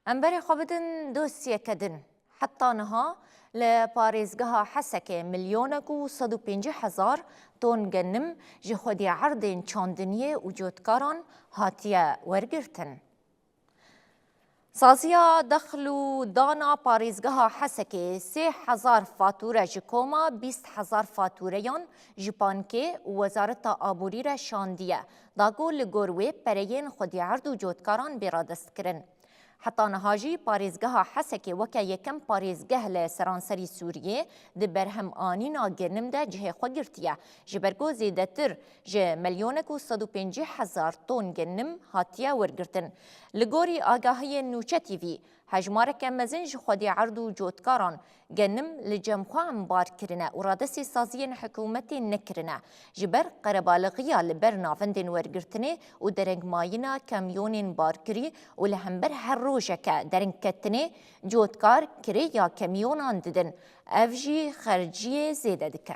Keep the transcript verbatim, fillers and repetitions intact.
Em berê xwe bidin dosyeke din. Heta niha li parêzgeha Hesekê milyonek û sed û pêncî hezar ton genim ji xwedî erdên çandiniyê û cotkaran hatiye wergirtin. Saziya dexl û dana parêzgeha Hesekê sê hezar fatûre ji koma bîst hezar fatûreyan ji bankê û Wezareta Aborî re şandiye, da ku li gor wê pereyên xwedî erd û cotkaran bê radestkirin. Heta niha jî parêzgeha Hesekê weke yekem parêzgeh li seranserî Sûriyê di berhemanîna genim de cihê xwe girtiye, ji ber ku zêdetir ji milyonek û sed û pêncî hezar ton genim hatiye wergirtin. Li gorî agahiyên Nûçe T V, hejmareke mezin ji xwedî erd û cotkaran genim li cem xwe embar kirine û radestî saziyên hikûmetê nekirine. Ji ber qerebalixiya li ber navendên wergirtinê û derengmayîna kamyonên barkirî û li hember her rojeke derengketinê cotkar kirêya kamyonan didin. Ev jî xerciyê zêde dike.